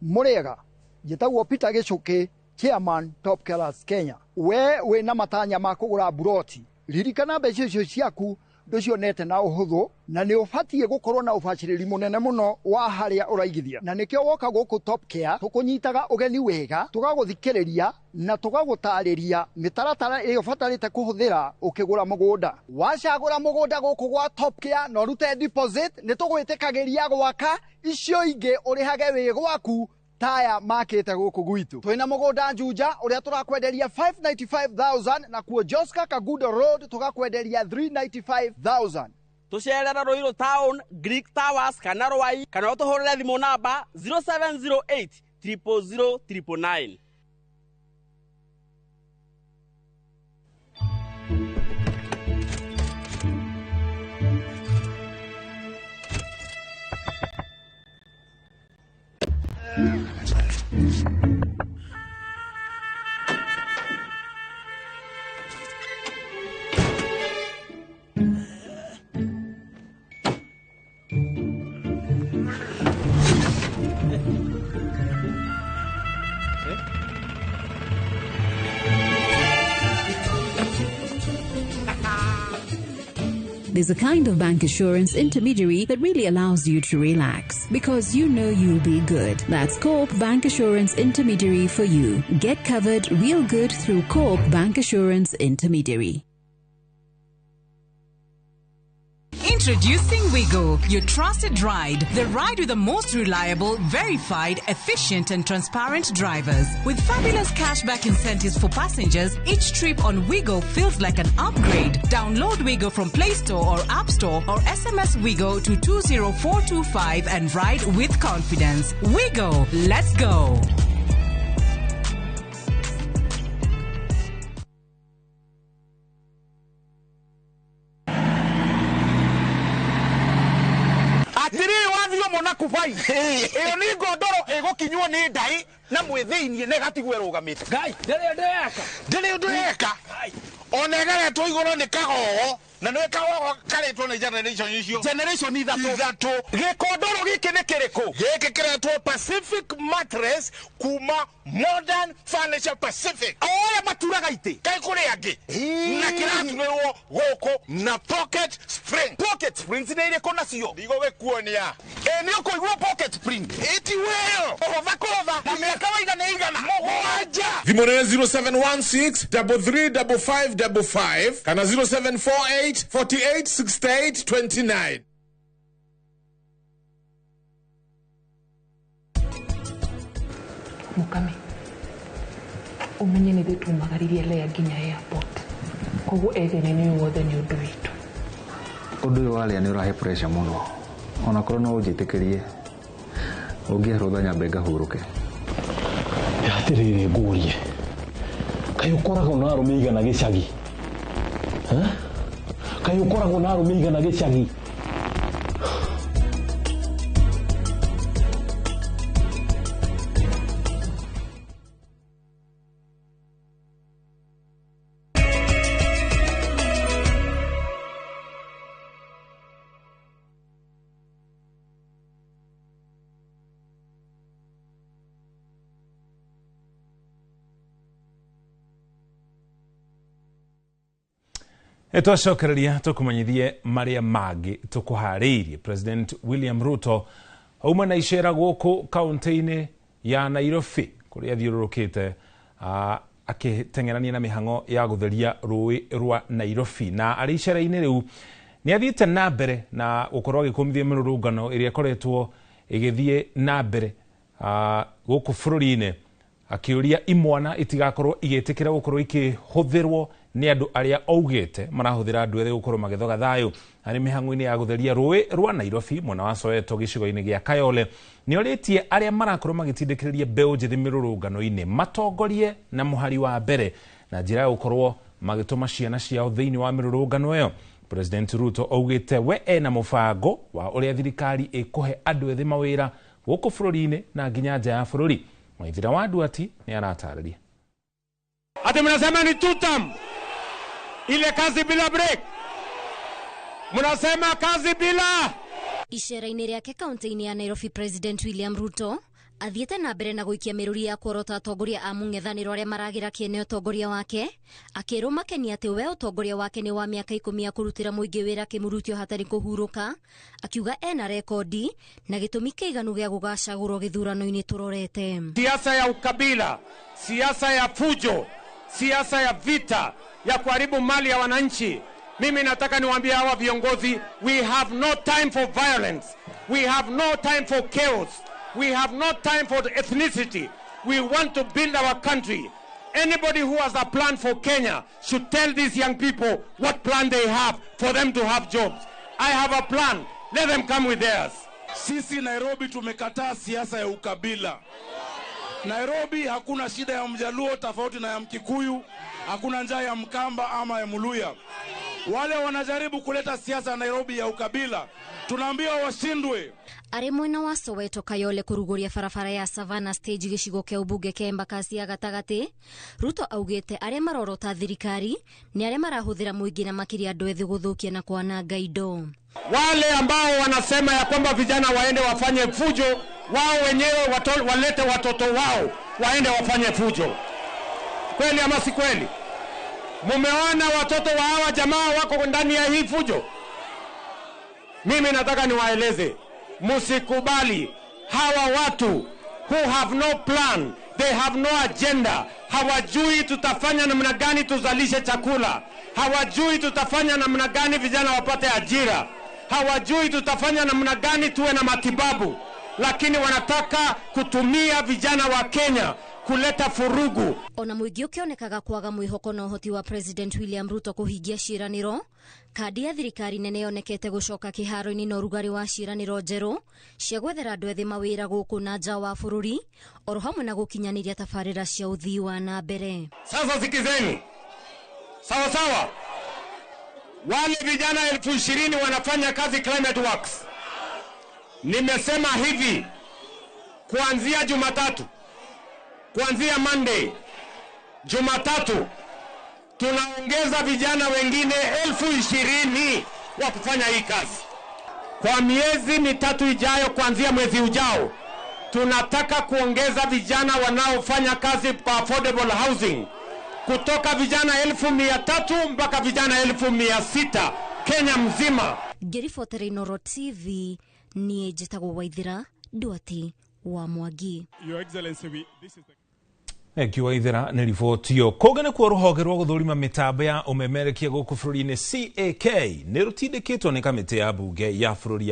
Mũrĩega, njĩtagwo Peter Gĩcũkĩ, chairman Top Killers Kenya. We wĩna matanya ma kũgũra mburoti, ririkana mbeca icio ciaku ndũcionete na ũhũthũ, na nĩ ũbatiĩ gũkorwo na ũbacĩrĩri mũnene mũno wa harĩa ũraigithia, na nĩkĩo woka gũkũ Top Care tũkũnyitaga ũgeni wega, tũgagũthikĩrĩria na tũgagũtarĩria mĩtaratara ĩrĩa ũbatarĩte kũhũthĩra ũkĩgũra mũgũnda. Wacagũra mũgũnda gũkũ gwa Top Care na ũrute deposit, nĩ tũgwĩtĩkagĩria gwaka icio ingĩ ũrĩhage wĩ gwaku taya makĩte gũkũ gwitũ. Twĩna mũgũnda Juja ũrĩa tũrakwenderia 595,000, na kuo Joska Kagudo Road tũgakwenderia 395,000. Tucerere Ruiru Town, Greek Towers kana Rwai, kana utuhurire thimu namba 0708 000 999. There's a kind of bank assurance intermediary that really allows you to relax because you know you'll be good. That's Co-op Bank Assurance Intermediary for you. Get covered real good through Co-op Bank Assurance Intermediary. Introducing Wigo, your trusted ride. The ride with the most reliable, verified, efficient and transparent drivers. With fabulous cashback incentives for passengers, each trip on Wigo feels like an upgrade. Download Wigo from Play Store or App Store or SMS Wigo to 20425 and ride with confidence. Wigo, let's go. Kubai iyo ni ngondoro igukinywo ni ndai na mwithiinie na igatigwo irugamite ngai ndiri undu eka ona ĩgeretwo igũrũ nĩ kagogo na nĩ kagogo karetwo nĩ generation icio generation ithatũ gĩkondoro gĩkĩ nĩ kĩrĩkũ gĩkĩ kĩretwo Pacific Mattress kuma Modern Furniture Pacific o ũrĩa maturaga itĩ kaĩ kũrĩ angĩ na kĩraturĩrwo gũkũ na pocket spring. Pocket springs nĩ irĩkũ nacio ndigũgĩkuonia ĩ nĩ ũkũigua pocket spring ĩti weyo ũhũtha kũhũtha na mĩaka waiga nĩ igana mũgwanja. Thimũ nĩ 0716 335555 kana 0748 48 68 29. Mukami umenye nä ithuä tumagaririe Lea nginya airport koguo ethĩna-inĩ wothe nĩ ũndũ witũ. Ũndũ ũyũ wa Lea nĩ ũrahe pressure mũno onakorwo no ũnjĩtĩkĩrie ũngĩhe rũtha nyambe ngahurũke. Atĩrĩrĩ ngũrie kaĩ ũkoragwo na arũme igana gĩcagi? Kaĩ ũkoragwo na arũme igana gĩcagi? Twacokereria tukumanyithie maria mangi tukuhariirie. President William Ruto auma na icera guku kaunti-ini ya Nairobi kuria athiururukite akitengerania na mihango ya gutheria rui rwa Nairobi na ari icera-ini riu ni athiite na mbere na gukorwo agikumithia mirurungano iria ikoretwo igithie na mbere guku bururi-ini akiuria imwana itigakorwo igitikira gukorwo ikihuthirwo ni andu aria augite marahuthira andu ethĩ gukorwo magithoga thayo ari mihango-inĩ ya gutheria rũĩ rwa Nairobi mwena wa Soweto gĩcigo-inĩ gĩa Kayole. Nĩ orĩtie arĩa marakorwo magĩtindĩkĩrĩria mbeũ njĩthĩ mĩrũrũngano-inĩ matongorie na mũhari wa mbere na njĩra ya gũkorwo magĩtũma ciana ciao thĩinĩ wa mĩrũrũngano ĩyo. President Ruto augĩte we ena mũbango wa ũrĩa thirikari ĩkũhe andũ ethĩ mawĩra gũkũ bũrũri-inĩ na nginya nja ya bũrũri. Waithira wa Nduati nĩ aratarĩria. Ati mnasema ni tutam ile kazi bila break, mnasema kazi bila. Icera-inĩ rĩake kaunti-inĩ ya Nairobi, President William Ruto athiĩte na mbere na gũikia mĩrũri ya kuorota atongoria a mũng'ethanĩro arĩa maragĩra kĩene ũtongoria wake, akĩrwo makenia atĩ we ũtongoria wake nĩ wa mĩaka 10 ya kũrutĩra mũingĩ wĩra kĩmurutio hatarĩ kũhurũka, akiuga ena rekondi na gĩtũmi kĩiganu gĩa gũgacagũrwo gĩthurano-inĩ tũrorete. Siasa ya ukabila, siasa ya fujo, siasa ya vita, ya kuharibu mali ya wananchi. Mimi nataka niwaambie hawa viongozi, we have no time for violence. We have no time for chaos. We have no time for ethnicity. We want to build our country. Anybody who has a plan for Kenya should tell these young people what plan they have for them to have jobs. I have a plan. Let them come with theirs. Sisi Nairobi tumekataa siasa ya ukabila. Nairobi hakuna shida ya Mjaluo tofauti na ya Mkikuyu, hakuna njaa ya Mkamba ama ya Muluya. Wale wanajaribu kuleta siasa Nairobi ya ukabila, tunaambia washindwe. Arĩ mwena wa Soweto Kayole kũrugũria barabara ya Savannah Stage gĩcigo kĩa ũmbunge kĩa Embakasi ya gatagatĩ, Ruto augĩte arĩa marorota thirikari nĩ arĩa marahũthĩra mũingĩ na makĩria andũ ethĩ gũthũkia na kwananga indo. Wale ambao wanasema ya kwamba vijana waende wafanye fujo, wao wenyewe walete watoto wao waende wafanye fujo. Kweli ama si kweli? Mumeona watoto wa hawa jamaa wako ndani ya hii fujo? Mimi nataka niwaeleze, musikubali hawa watu who have no plan, they have no agenda. Hawajui tutafanya namna gani tuzalishe chakula, hawajui tutafanya namna gani vijana wapate ajira, hawajui tutafanya namna gani tuwe na matibabu, lakini wanataka kutumia vijana wa Kenya kuleta furugu. Ona mũingĩ ũkĩonekaga kwaga mwĩhoko na ũhoti wa President William Ruto kũhingia ciĩranĩro, kandi ya thirikari nene yonekete gũcoka kĩharo-inĩ na ũrugarĩ wa ciĩranĩro njerũ cia gwethera andũ ethĩ mawĩra gũkũ na nja wa bũrũri, oro hamwe na gũkinyanĩria tabarĩra cia ũthii wa na mbere. Sasa sikizeni, sawa sawa, wale vijana 20,000 wanafanya kazi Climate Works. Nimesema hivi, kuanzia Jumatatu, kuanzia Monday, Jumatatu, tunaongeza vijana wengine 20,000 wa kufanya hii kazi. Kwa miezi mitatu ijayo, kuanzia mwezi ujao, tunataka kuongeza vijana wanaofanya kazi kwa affordable housing kutoka vijana 300,000 mpaka vijana 600,000 Kenya mzima. Ngĩribotera Inooro TV, niĩ njĩtagwo Waithera Duati wa Mwangi. Your Excellency, this is the Thank you Waithera nĩ riboti ĩyo. Kũngĩ nĩkuo rũhonge rwa gũthũrima mĩtambo ya ũmemerekia gũkũ bũrũri-inĩ CAK nĩ rũtindĩkĩtwo nĩ kamĩtĩ ya mbunge ya bũrũri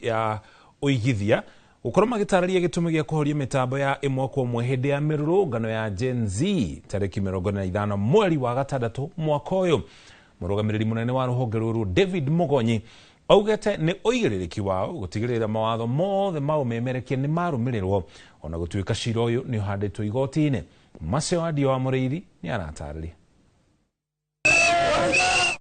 ya ũigithia gũkorwo magĩtarĩria gĩtũmi gĩa kũhoria mĩtambo ya ĩmwe kwa ĩmwe hĩndĩ ya mĩrũrũngano ya Gen Z tarĩki 45 mweri wa gatandatũ mwaka ũyũ. Mũrũgamĩrĩri mũnene wa rũhonge rũrũ David Mugonyi augĩte nĩ ũigĩrĩrĩki wao gũtigĩrĩra mawatho mothe ma ũmemerekia nĩ marũmĩrĩrwo ona gũtuĩka cira ũyũ nĩ ũhandĩtwo igoti-inĩ. Macio Wadio wa Mũrĩithi nĩ aratarĩria.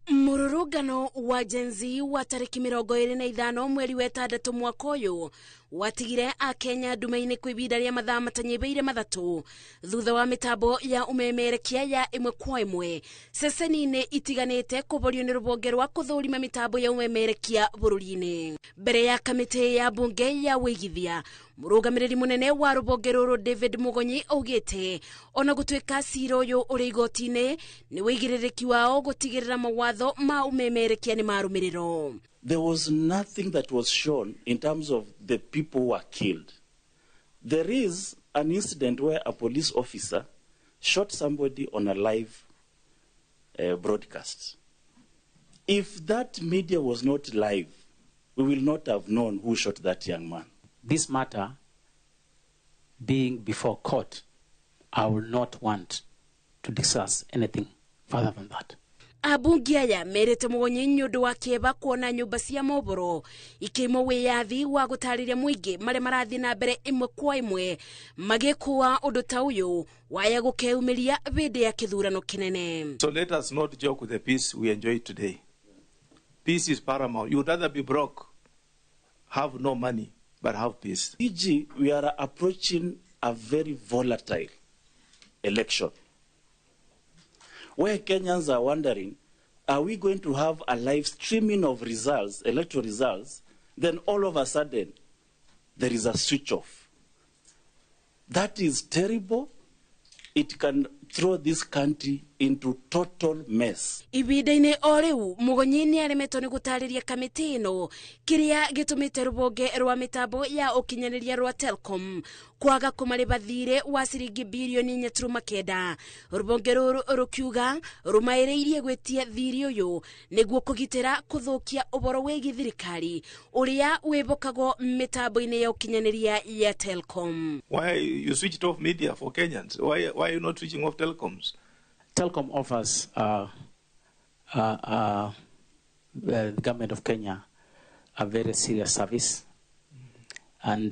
Mũrũrũngano wa Gen Z wa tarĩki 25 mweri wa ĩtandatũ mwaka ũyũ watigire akenya nduma-inĩ kwa ihinda rĩa mathaa matanyihĩire 3 thutha wa mĩtambo ya ũmemerekia ya ĩmwe kwa ĩmwe ceceni-inĩ itiganĩte kũborio nĩ rũhonge rwa kũthũrima mĩtambo ya ũmemerekia bũrũri-inĩ. Mbere ya kamĩtĩ ya mbunge ya ũigithia, mũrũgamĩrĩri mũnene wa rũhonge rũrũ David Mugonyi augĩte ona gũtuĩka cira ũyũ ũrĩ igoti-inĩ nĩ ũigĩrĩrĩki wao gũtigĩrĩra mawatho ma ũmemerekia nĩ marũmĩrĩrwo. There was nothing that was shown in terms of the people who were killed. There is an incident where a police officer shot somebody on a live broadcast. If that media was not live, we will not have known who shot that young man. This matter being before court, I will not want to discuss anything further than that. Abunge aya merĩte Mugonyi nĩ ũndũ wa kĩeva kuona nyũmba cia mohoro ikĩimwo wĩyathi wa gũtarĩria mũingĩ marĩa marathiĩ na mbere ĩmwe kwa ĩmwe magĩkũa ũndũ ta ũyũ waya gũkeumĩria hĩndĩ ya kĩthurano kĩnene. So let us not joke with the peace we enjoy today. Peace is paramount. You would rather be broke, have no money, but have peace. E.g., we are approaching a very volatile election, where Kenyans are wondering, are we going to have a live streaming of results, electoral results? Then all of a sudden, there is a switch off. That is terrible. It can throw this country into total mess. Ihinda-inĩ o rĩu Mugonyi nĩ aremetwo nĩ gũtarĩria kamĩtĩ ĩno kĩrĩa gĩtũmĩte rũhonge rwa mĩtambo ya ũkinyanĩria rwa Telcom kwaga kũmarĩha thirĩ wa ciringi birioni 4.9. Rũhonge rũrũ rũkiuga rũmaĩrĩirie gwĩtia thirĩ ũyũ nĩguo kũgitĩra kũthũkia ũhoro wĩgiĩ thirikari ũrĩa wĩbokagwo mĩtambo-inĩ ya ũkinyanĩria ya Telcom. Why you switched off media for Kenyans? Why are you not switching off telecoms? Telcom offers the government of Kenya a very serious service, and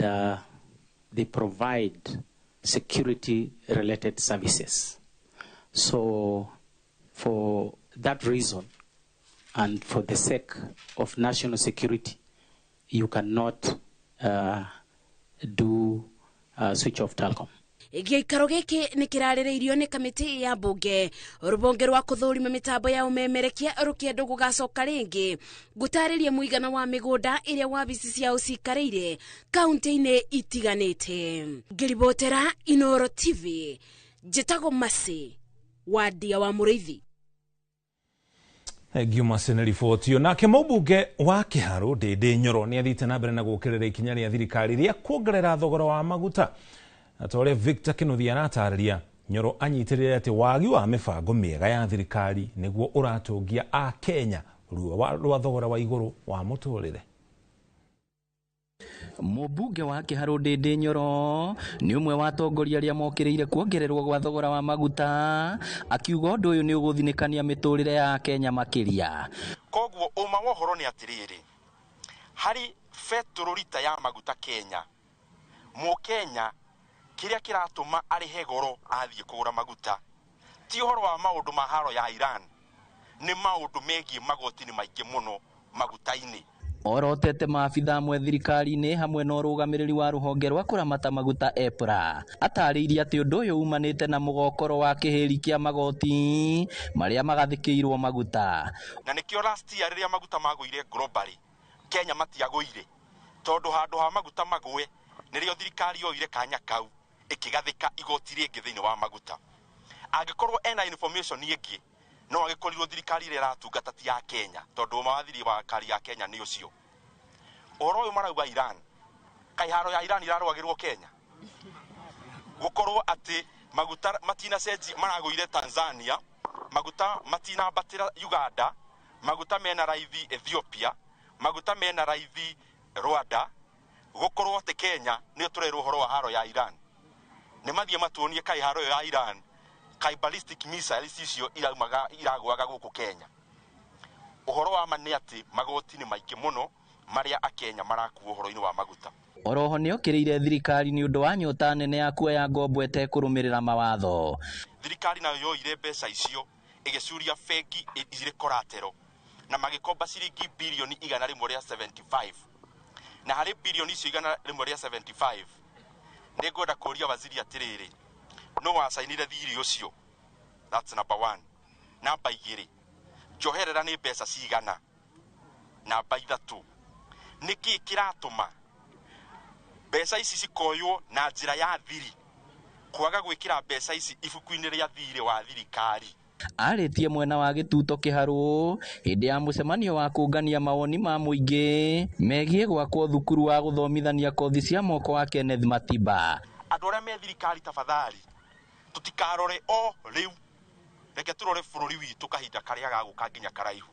they provide security-related services. So for that reason, and for the sake of national security, you cannot do switch off Telkom. Gĩikaro gĩkĩ nĩ kĩrarĩrĩirio nĩ kamĩtĩ ya mbunge rũhonge rwa kũthũrima mĩtambo ya ũmemerekia rũkĩendwo gũgacoka rĩngĩ gũtarĩria mũigana wa mĩgũnda ĩrĩa wabici ciao cikarĩire kaunti-inĩ itiganĩte. Ngĩribotera Inoro TV, njĩtagwo Mercy Wandia wa Mũrĩithi. Thengiũ Mercy nĩ riboti ĩyo. Nake mũmbunge wa Kĩharũ Ndĩndĩ Nyoro nĩ athiĩte na mbere na gũkĩrĩra ikinya rĩa thirikari rĩa kuongerera thogora wa maguta. Na ta ũrĩa Victor Kĩnuthia aratarĩria, Nyoro anyitĩrĩire atĩ wagi wa mĩbango mĩega ya thirikari nĩguo ũratũngia Akenya ruo rwa thogora wa igũrũ wa mũtũrĩre. Mũmbunge wa Kĩharũ Ndĩndĩ Nyoro nĩ ũmwe wa atongoria arĩa mokĩrĩire kuongererwo gwa thogora wa maguta, akiuga ũndũ ũyũ nĩ ũgũthinĩkania mĩtũrĩre ya Kenya makĩria. Koguo ũma wa ũhoro nĩ atĩrĩrĩ, harĩ betũrũ rita ya maguta Kenya, mũkenya kĩrĩa kĩratũma arĩhe goro athiĩ kũgũra maguta ti ũhoro wa maũndũ ma haro ya Iran, nĩ maũndũ megiĩ magoti nĩ maingĩ mũno maguta-inĩ. Orotete maabitha amwe thirikari-inĩ hamwe na ũrũgamĩrĩri wa rũhonge rwa kũramata maguta EPRA atarĩirie atĩ ũndũ ũyũ umanĩte na mũgokoro wa kĩhĩri kĩa magoti marĩa magathĩkĩirwo maguta. Na nĩkĩo last year rĩrĩa maguta magũire globally, Kenya matiagũire tondũ handũ ha maguta magũe nĩrĩo thirikari yoire kanya kau ĩkĩgathĩka igoti rĩngĩ thĩinĩ wa maguta. Angĩkorwo ena information ĩngĩ no agĩkorirwo thirikari ĩrĩa ĩratungata ti ya Kenya tondũ mawathiri wa kari ya Kenya nĩ ũcio. Ũhoro ũyũ marauga Iran, kaĩ haro ya Iran irarũagĩrwo Kenya? Gũkorwo atĩ maguta matinacenji maragũire Tanzania, maguta matinambatĩra Uganda, maguta mena raithi Ethiopia, maguta mena raithi Rwanda, gũkorwo atĩ Kenya nĩyo tũrerwo ũhoro wa haro ya Iran. Nĩ mathiĩ matuonie kaĩ haro ya Iran, kai ballistic missiles icio iraumaga iragwaga gũkũ Kenya. Ũhoro wa ma nĩ atĩ magoti nĩ maingĩ mũno marĩa akenya marakuo ũhoro-inĩ wa maguta. Oroho nĩokĩrĩire thirikari nĩ ũndũ wa nyota nene ya kuoya ngombo ĩtekũrũmĩrĩra mawatho. Thirikari nayo yoire mbeca icio ĩgĩcuria bengi irĩ collateral na magĩkomba ciringi birioni 175, na harĩ birioni icio 175 nĩngwenda kũria waziri atĩrĩrĩ, no wacainire thirĩ ũcio? That's number one. Namba igĩrĩ, njoherera nĩ mbeca cigana? Namba ithatũ, nĩkĩĩ kĩratũma mbeca ici cikoywo na njĩra ya thiri kwaga gwĩkĩra mbeca ici ibuku-inĩ rĩa thirĩ wa thirikari? Arĩtie mwena wa Gĩtuto Kĩharũ hĩndĩ ya mũcemanio wa kũngania mawoni ma mũingĩ megiĩ gwakwo thukuru wa gũthomithania kothi cia moko wa Kenneth Matiba. Andũ arĩa me thirikari tafadhali, tũtikarore o rĩu, reke tũrore bũrũri witũ kahinda karĩa gagũka nginya karaihu.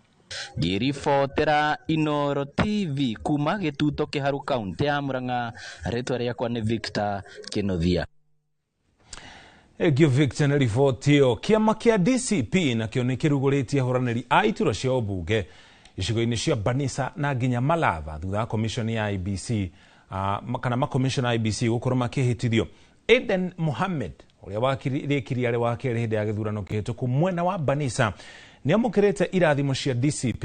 Ngĩribotera Inoro TV kuma Gĩtuto Kĩharũ kaunti ya Murang'a, rĩtwa rĩakwa nĩ Victor Kĩnuthia. Egio Victor nĩ riboti ĩyo. Kĩama kĩa DCP nakĩo nĩ kĩrugũrĩtie ahũranĩri a iturwa cia ũmbunge icigo-inĩ cia Banisa na nginya Malava thutha wa commission ya IEBC kana makomishona IEBC gũkorwo makĩhĩtithio. Aden Mohamed ũrĩa wakĩrĩkirie arĩ wa kerĩ hĩndĩ ya gĩthurano kĩhĩtũku mwena wa Banisa nĩamũkĩrĩte irathimo cia DCP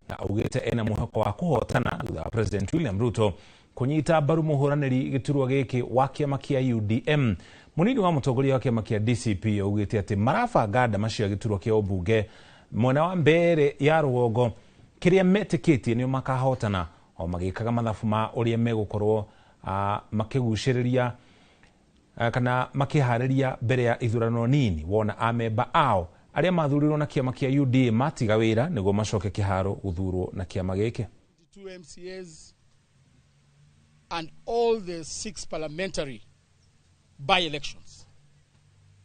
na augĩte ena mwĩhoko wa kũhotana thutha wa President William Ruto kũnyita mbaru mũhũranĩri gĩturwa gĩkĩ wa kĩama kĩa UDM. Mũnini wa mũtongoria wa kĩama kĩa DCP augĩte atĩ marabanga ndama cia gĩturwa kĩa ũmbunge mwena wa mbere ya rũgongo kĩrĩa metĩkĩtie nĩo makahotana o magĩkaga mathabu ma ũrĩa megũkorwo makĩgucĩrĩria kana makĩharĩria mbere ya ithurano nini wona amemba ao arĩa mathurirwo na kĩama kĩa UDA matiga wĩra nĩguo macoke kĩharo gũthurwo na kĩama gĩkĩ. 2 MCAs and all the 6 parliamentary by-elections.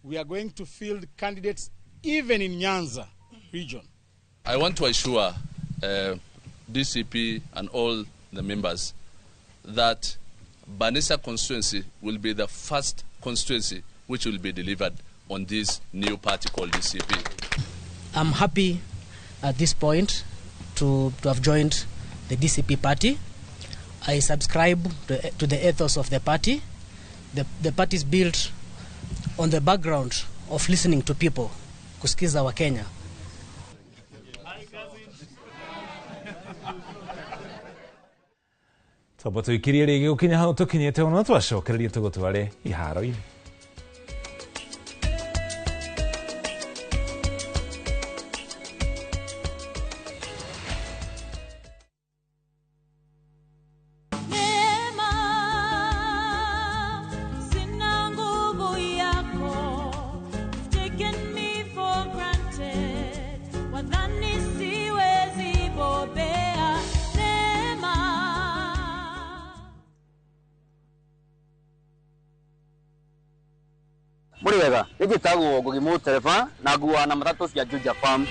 We are going to field candidates even in Nyanza region. I want to assure DCP and all the members that Banisa constituency will be the first constituency which will be delivered on this new party called DCP. I'm happy at this point to have joined the DCP party. I subscribe to the ethos of the party. The party is built on the background of listening to people, kusikiza wa Kenya. Twamba tũikirie rĩngĩ gũkinya hau tũkinyĩte ona twacokererie tũgũtware iharo-inĩ. Muri wega njĩtagwo Ngugi Mũtereba na nguaga na matatũ cia Juja Farm.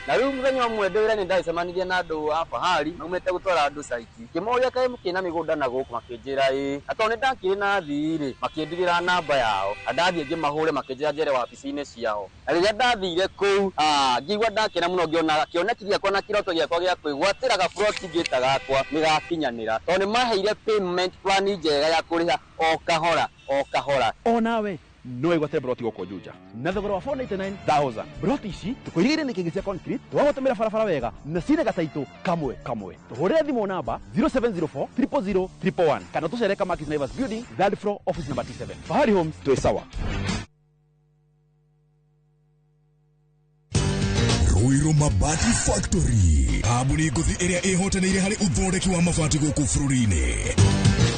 Na rĩu mũthenya ũmwe ndĩ wĩra nĩ ndacemanirie na andũ a Fahari maumĩte gũtwara andũ caiti. Ngĩmoria kaĩ mũkĩrĩ na mĩgũnda na gũkũ, makĩnjĩra ĩĩ. Na tondũ nĩ ndakĩrĩ na athii rĩ, makĩndigĩra namba yao. Na ndathiĩ ngĩmahũre makĩnjĩra njere wabici-inĩ ciao. Na rĩrĩa ndathire kũu, ngĩigua ndakena mũno ngĩona kĩoneki gĩakwa na kĩroto gĩakwa gĩa kwĩgwatĩra gaburoti ngĩta gakwa nĩ gakinyanĩra. Tondũ nĩ maheire payment plan njega ya kũrĩha o kahora o kahora. Onawe no wĩgwatĩre broti gũkũ Juja na thogora wa 499,000. Broti ici tũkũirigĩire nĩ kĩngĩ cia concrete, twagũtũmĩra barabara wega na cina gataitũ kamwe kamwe. Tũhũrĩre thimũ namba 0704 000 111 kana tũcere Kamakis Naivas Building, third floor, office number T7. Fahari Homes, twĩ sawa. Ruiru Mabati Factory, kambuni ngũthi ĩrĩa ĩhotanĩire harĩ ũthondeki wa mabati gũkũ bũrũri-inĩ.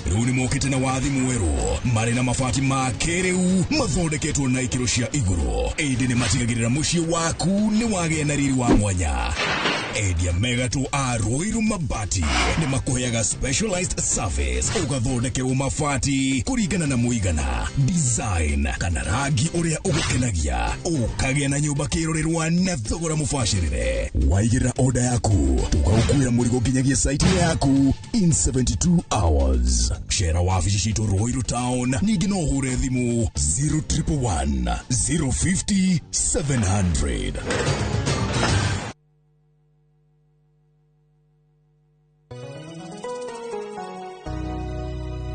Rĩu nĩ mokĩte na wathi mwerũ marĩ na mabati ma kĩrĩu mathondeketwo na ikĩro cia igũrũ, ĩndĩ nĩ matigagĩrĩra mũciĩ waku nĩ wagĩa na riri wa mwanya. Endia megatũ a Ruiru Mabati nĩ makũheaga specialized service, ũgathondekerwo mabati kũringana na mũigana, design kana rangi ũrĩa ũgũkenagia, ũkagĩa na nyũmba kĩrorerwa na thogora mũbacĩrĩre. Waigĩrĩra order yaku tũgagũkuĩra mũrigo nginyagia site yaku in 72 hours. Cera wabici citũ Ruiru Town, ningĩ no ũhũre thimũ 0111 050 700.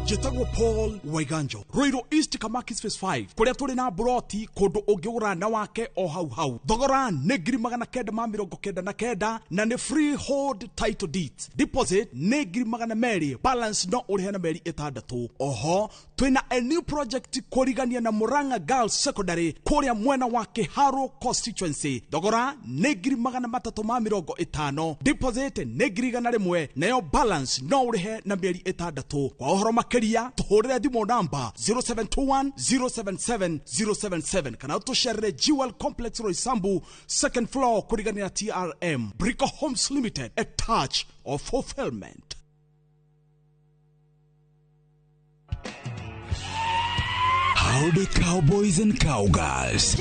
Njĩtagwo Paul Waiganjo, Ruiru East Kamakis Phase 5, kũrĩa tũrĩ na broti kũndũ ũngĩgũra na wake o hau hau. Thogora nĩ 999 na nĩ freehold title deeds. Deposit nĩ 200,000, balance no ũrĩhe na mĩeri 6. Oho twĩna a new project kũrigania na Murang'a Girls Secondary kũrĩa mwena wa Kiharu constituency. Thogora nĩ 350,000, deposit nĩ 100,000, nayo balance no ũrĩhe na mĩeri 6. Kwa ũhoro makĩria tũhũrĩre thimũ namba 0721 077 077 kana tũcerere Jewel Complex Roysambu second floor kũrigania na TRM. Brico Homes Limited, a touch of fulfillment. Howdy cowboys and cowgirls.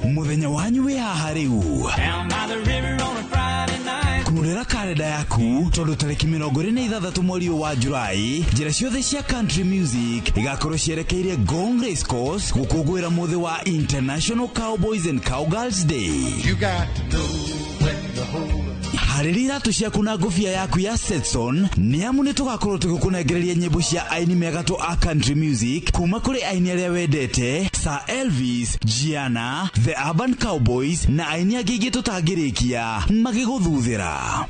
Muthenya wanyu wĩ haha rĩu. Kurera karenda yaku tondu tariki 26 mweri wa Julai njĩra ciothe cia country music igakorwo cierekeire Ngong Race Course gũkũngũĩra mũthĩ wa International Cowboys and Cowgirls Day. You got to know when to hold up. Harĩria iratũ ciaku na ngũbia yaku ya Stetson nĩ amu nĩ tũgakorwo tũgĩkũnengereria nyĩmbo cia aini megatũ a country music kuma kũrĩ aini arĩa wendete Sir Elvis, Gianna, The Urban Cowboys na aini angĩ aingĩ tũtangĩrĩkia magĩgũthuthĩra.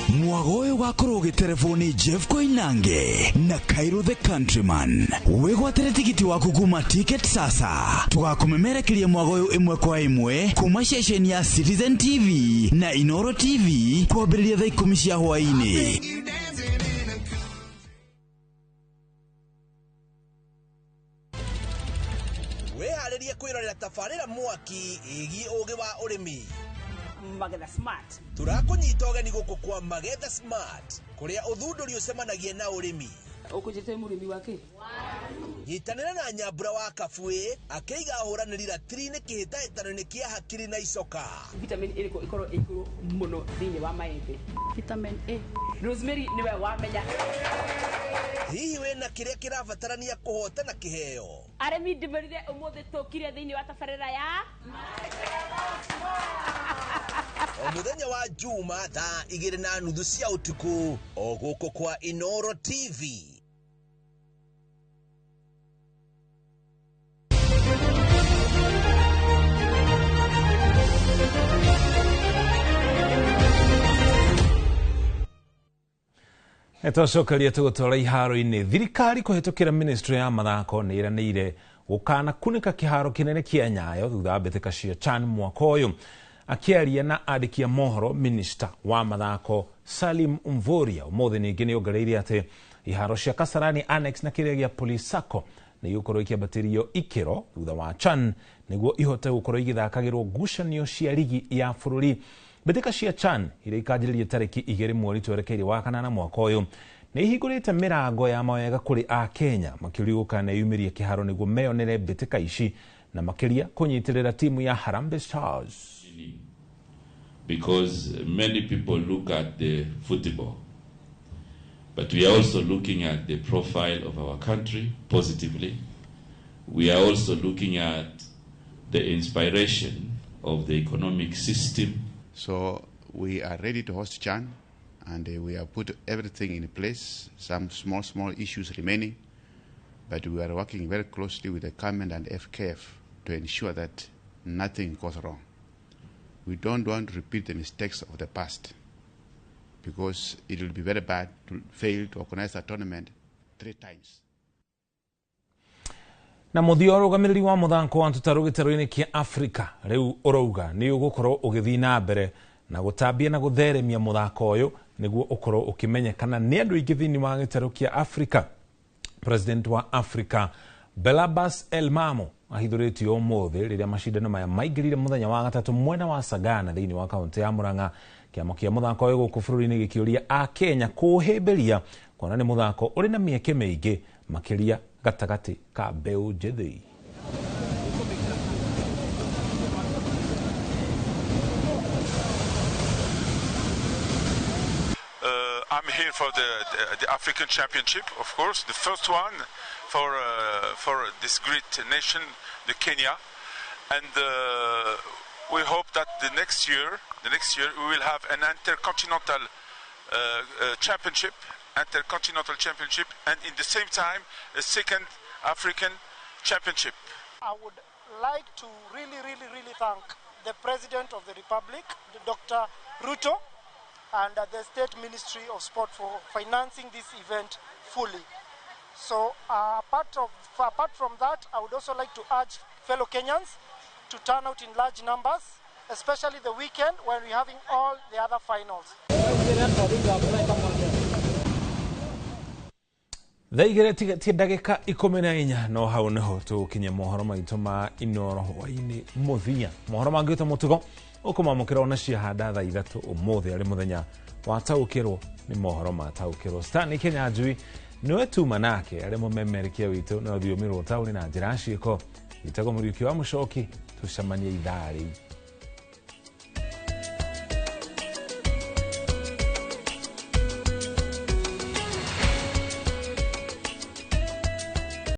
Mwago ũyũ ũgakorwo ũgĩterebwo nĩ Jeff Koinange na Cairo the Countryman. Wĩgwatĩre tigiti waku kuma Ticket Sasa. Tũgakũmemerekeria mwago ũyũ ĩmwe kwa ĩmwe kuma ceceni ya Citizen TV na Inoro TV kwambĩrĩria thaa 10 cia hwaĩ-inĩ. Wĩharĩrie kwĩrorera tabarĩra mwaki ĩgiĩ ũgĩ wa ũrĩmi. Magetha Smart. Tũrakũnyita ũgeni gũkũ kwa Magetha Smart kũrĩa ũthundũri ũcemanagia na ũrĩmi. Ũkũnjĩte mũrĩmi wake? Nyitanĩra na Nyambura wa Kabuĩ akĩiga ahũranĩri ratiri-inĩ kĩhĩtahĩtano-inĩ kĩa hakiri na icoka. Vitamin ĩrĩkũ ĩkorwo ĩ igũrũ mũno thĩinĩ wa maembe? Vitamin A. Rosemary nĩwe wamenya. Hihi wĩna kĩrĩa kĩrabatarania kũhotana kĩheo? Arĩmi ndĩmerire ũmũthĩ tũkire thĩinĩ wa tabarĩra ya O mũthenya wa Juma thaa 2:30 cia ũtukũ o gũkũ kwa Inoro TV. Twacokeria tũgũtwara iharo-inĩ. Thirikari kũhetũkĩra ministry ya mathako nĩ ĩranĩire gũkana kunĩka kĩharo kĩnene kĩa Nyayo thutha wa mbĩtĩka cia CHAN mwaka ũyũ. Akĩaria na andĩki a mohoro, minista wa mathako Salim Mvurya ũmũthĩ ningĩ nĩ ongereire atĩ iharo cia Kasarani Annex na kĩrĩa gĩa Police Sacco nĩ igũkorwo ikĩambatĩrio ikĩro thutha wa CHAN nĩguo ihote gũkorwo igĩthakagĩrwo ngucanio cia rigi ya bũrũri. Mbĩtĩka cia CHAN iria ikanjĩrĩria tarĩki 2 mweri twerekeire wa kanana mwaka ũyũ nĩ ihingũrĩte mĩrango ya mawega kũrĩ a Kenya makĩũrio gũkaneyumĩria kĩharo nĩguo meyonere mbĩtĩka ici na makĩria kũnyitĩrĩra timu ya Harambee Stars. Because many people look at the football, but we are also looking at the profile of our country positively. We are also looking at the inspiration of the economic system. So we are ready to host CHAN, and we have put everything in place, some small issues remaining, but we are working very closely with the government and FKF to ensure that nothing goes wrong. We don't want to repeat the mistakes of the past, because it will be very bad to fail to organize a tournament 3 times. Na mũthia ũrũgamĩrĩri wa mũthako wa tũtarũ gĩtarũ-inĩ kĩa Afrika rĩu ũrauga nĩ ũgũkorwo ũgĩthiĩ na mbere na gũtambia na gũtheremia mũthako ũyũ nĩguo ũkorwo ũkĩmenyekana nĩ andũ aingĩ thĩinĩ wa gĩtarũ kĩa Afrika. President wa Afrika Belabas Elmamo ahithũrĩtio ũmũthĩ rĩrĩa macindano maya maingĩrire mũthenya wa gatatũ mwena wa Sagana thĩinĩ wa kaũntĩ ya Murang'a. Kĩama kĩa mũthako ũyũ gũkũ bũrũri-inĩ gĩkĩũria a Kenya kũũhĩmbĩria kuona nĩ mũthako ũrĩ na mĩeke mĩingĩ makĩria gatagatĩ ka mbeũ njĩthĩ. I'm here for the African Championship, of course, the first one for this great nation, the Kenya, and we hope that the next year we will have an intercontinental championship, and in the same time a second African championship. I would like to really, really, really thank the President of the Republic, Dr. Ruto, and the State Ministry of Sport for financing this event fully. So apart from that, I would also like to urge fellow Kenyans to turn out in large numbers, especially the weekend when we're having all the other finals. Thaa igĩrĩ tigĩtie ndagĩka 14 no hau nĩho tũgũkinyia mohoro maitũ ma Inoro hwaĩ-inĩ mũthia. Mohoro mangĩ ta mũtugo ũkũmamũkĩra ona ciahanda thaa 3 ũmũthĩ arĩ mũthenya wa taũkĩrwo nĩ mohoro ma taũkĩrwo. Stanley Kinyanjui nĩwe tuma nake arĩ mũmemerekia witũ na rũthiomi rwa taũni na njĩra ciĩko. Gĩtagwo Mũriũki wa Mũcoki, tũcemanie ithaa rĩu